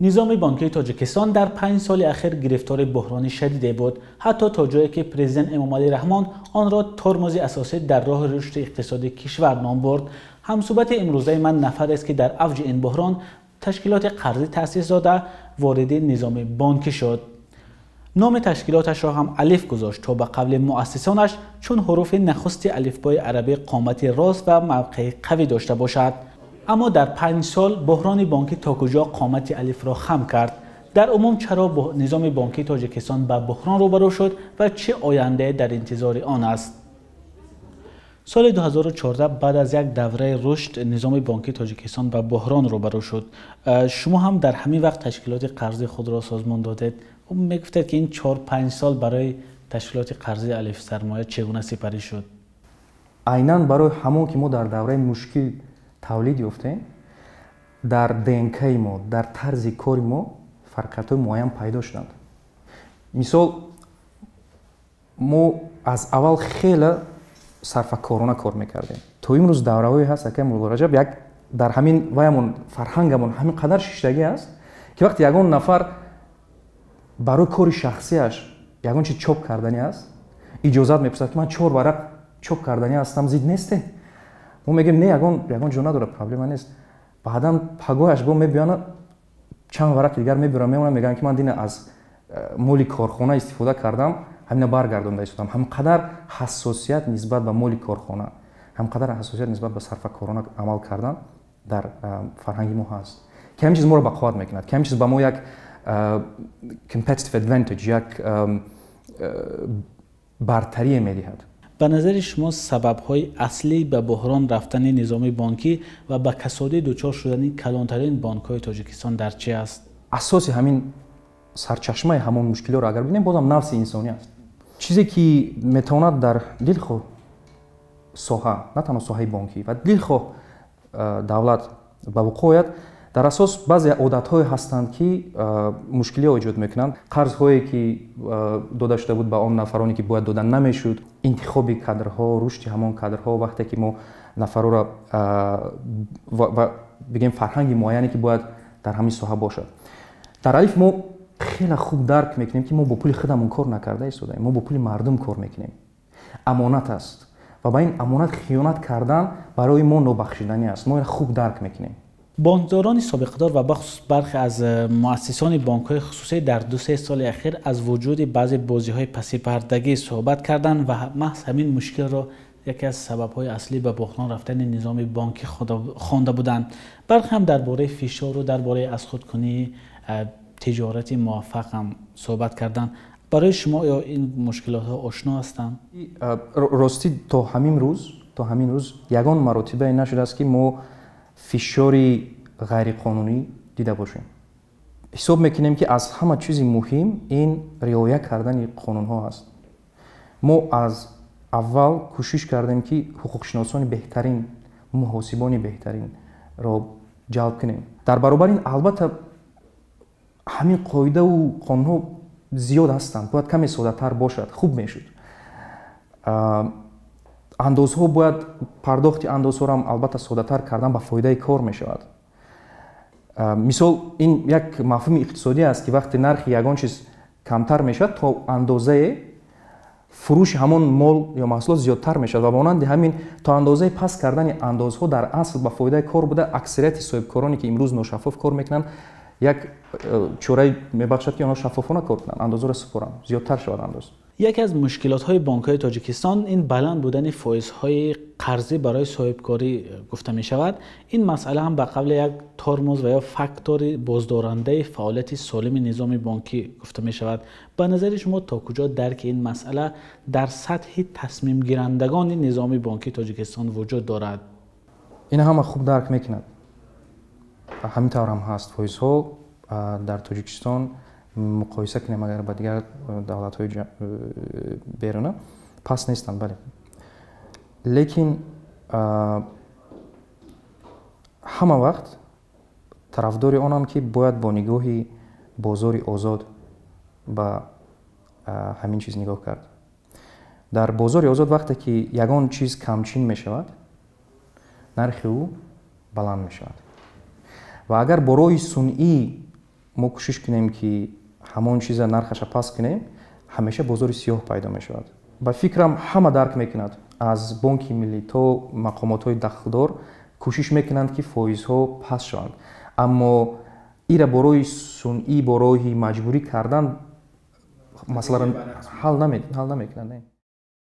Низоми бонкии Тоҷикистон дар 5 соли ахир гирифтори буҳрони шадиде буд, ҳатто то ҷое ки президент Эмомалӣ Раҳмон онро тормози асосӣ дар роҳи рушди иқтисодии кишвар ном бурд. Ҳамсӯҳбати имрӯзаи ман нафарест, ки дар авҷи ин буҳрон ташкилоти қарзӣ таъсис дода, вориди низоми бонкӣ шуд. Номи ташкилоташро ҳам Алиф гузошт, то ба қавли муассисонаш чун ҳуруфи нахусти алифбои арабӣ қомати рост ва мавқеи қавӣ дошта бошад. Аммо дар 5 сол буҳрони бонкӣ то куҷо қомати Алифро хам кард? Дар умум чаро низоми бонкии Тоҷикистон ба буҳрон рӯбарӯ шуд ва чӣ ояндае дар интизори он аст? Соли 2014 баъд аз як давраи рушд низоми бонкии Тоҷикистон ба буҳрон рӯбарӯ шуд. Шумо ҳам дар ҳамин вақт ташкилоти қарзии худро созмон додед. Мегуфтед, ки ин 4-5 сол барои ташкилоти қарзии Алиф Сармоя чӣ гуна сипарӣ шуд? Айнан барои ҳамон ки мо дар давраи мушкил тавлид ёфтем, дар ДНК-и мо, дар тарзи кори мо фарқиятҳои муайян пайдо шуданд. Мисол, мо аз аввал хеле сарфакорона кор мекардем. То имрӯз давраҳое ҳаст, акай Муллораҷаб, як дар ҳамин ваямон фарҳангамон ҳамин қадар шиштагӣ аст, ки вақте ягон нафар барои кори шахсиаш ягон чиз чоп карданӣ аст, иҷозат мепурсад, ки ман 4 варақ чоп карданӣ ҳастам, зид несте? Мо мегӯем, не, ягон ҷо надорад, проблема нест. Баъдан пагоҳаш бо мебиёнад, чанд варақи дигар мебиёрам, мемонам, мегӯям, ки ман дина аз моли корхона истифода кардам, ҳамина баргардонда истодам. Ҳам қадар ҳассосият нисбат ба моли корхона, ҳам қадар ҳассосият нисбат ба сарфакорона амал кардан дар фарҳанги мо ҳаст, ки ҳамин чиз моро бақувват мекунад, ки ҳамин чиз ба мо як competitive advantage, як бартарие медиҳад. Ба назари шумо сабабҳои аслӣ ба буҳрон рафтани низоми бонкӣ ва ба касодӣ дучор шудани калонтарин бонкҳои Тоҷикистон дар чӣ аст? Асоси ҳамин сарчашмаи ҳамон мушкилиҳоро агар бинем, бозам нафси инсонӣ аст. Чизе ки метавонад дар дилхоҳ соҳа, на танҳо соҳаи бонкӣ ва дилхоҳ давлат ба вуқӯъ ояд, дар асос баъзе одатҳое ҳастанд, ки мушкилиҳо эҷод мекунанд. Қарзҳое ки дода шуда буд ба он нафароне, ки бояд дода намешуд, интихоби кадрҳо, рушди ҳамон кадрҳо, вақте ки мо нафарро бигем фарҳанги муайяне, ки бояд дар ҳамин соҳа бошад. Дар Алиф мо хеле хуб дарк мекунем, ки мо бо пули худамон кор накарда истодаем, мо бо пули мардум кор мекунем. Амонат аст ва ба ин амонат хиёнат кардан барои мо нобахшиданӣ аст. Мо инро хуб дарк мекунем. Бонкдорони собиқадор ва бахусус бархе аз муассисони бонкҳои хусусӣ дар 2-3 соли ахир аз вуҷуди баъзе бозиҳои пасипардагӣ суҳбат карданд ва маҳз ҳамин мушкилро яке аз сабабҳои аслӣ ба буҳрон рафтани низоми бонкӣ хонда буданд. Бархе ҳам дар бораи фишору дар бораи аз худкунии тиҷорати муваффақ ҳам суҳбат карданд. Барои шумо ё ин мушкилотҳо ошно ҳастанд? Ростӣ, то ҳамин рӯз ягон маротибае нашудааст, ки мо фишори ғайриқонунӣ дида бошем. Ҳисоб мекунем, ки аз ҳама чизи муҳим ин риоя кардани қонунҳо аст. Мо аз аввал кӯшиш кардем, ки ҳуқуқшиносони беҳтарин, муҳосибони беҳтаринро ҷалб кунем. Дар баробари ин, албатта, ҳамин қоидаву қонунҳо зиёд ҳастанд, бояд каме соддатар бошад, хуб мешуд. Андозҳо бояд, пардохти андозҳоро ҳам албатта соддатар кардан ба фоидаи кор мешавад. Мисол, ин як мафҳуми иқтисодӣ аст, ки вақте нархи ягон чиз камтар мешавад, то андозае фурӯши ҳамон мол ё маҳсулот зиёдтар мешавад ва монанди ҳамин то андозаи паст кардани андозҳо дар асл ба фоидаи кор буда, аксарияти соҳибкороне, ки имрӯз ношаффоф кор мекунанд, як чораи мебахшад, ки онҳо шаффофона кор кунанд, андозҳоро супоранд, зиёдтар шавад андоз. Яке аз мушкилотҳои бонкҳои Тоҷикистон ин баланд будани фоизҳои қарзӣ барои соҳибкорӣ гуфта мешавад. Ин масъала ҳам ба қавли як тормоз ва ё фактори боздорандаи фаъолияти солими низоми бонкӣ гуфта мешавад. Ба назари шумо то куҷо дарки ин масъала дар сатҳи тасмимгирандагони низоми бонкии Тоҷикистон вуҷуд дорад? Ин ҳама хуб дарк мекунад. Ҳамин тавр ҳам ҳаст. Фоизҳо дар Тоҷикистон, муқоиса кунем агар ба дигар давлатҳои беруна, паст нестанд, бале. Лекин ҳама вақт тарафдори онам, ки бояд бо нигоҳи бозори озод ба ҳамин чиз нигоҳ кард. Дар бозори озод вақте ки ягон чиз камчин мешавад, нархи ӯ баланд мешавад. Ва агар бо роҳи сунъӣ Мо кӯшиш кунем, ки ҳамон чиза нархаша паст кунем, ҳамеша бозори сиёҳ пайдо мешавад. Ба фикрам, ҳама дарк мекунад, аз Бонки Миллӣ то мақомотҳои дахлдор кӯшиш мекунанд, ки фоизҳо паст шаванд, аммо ира бо роҳи сунъӣ, бо роҳи маҷбурӣ кардан масъаларо ҳал намекунанд.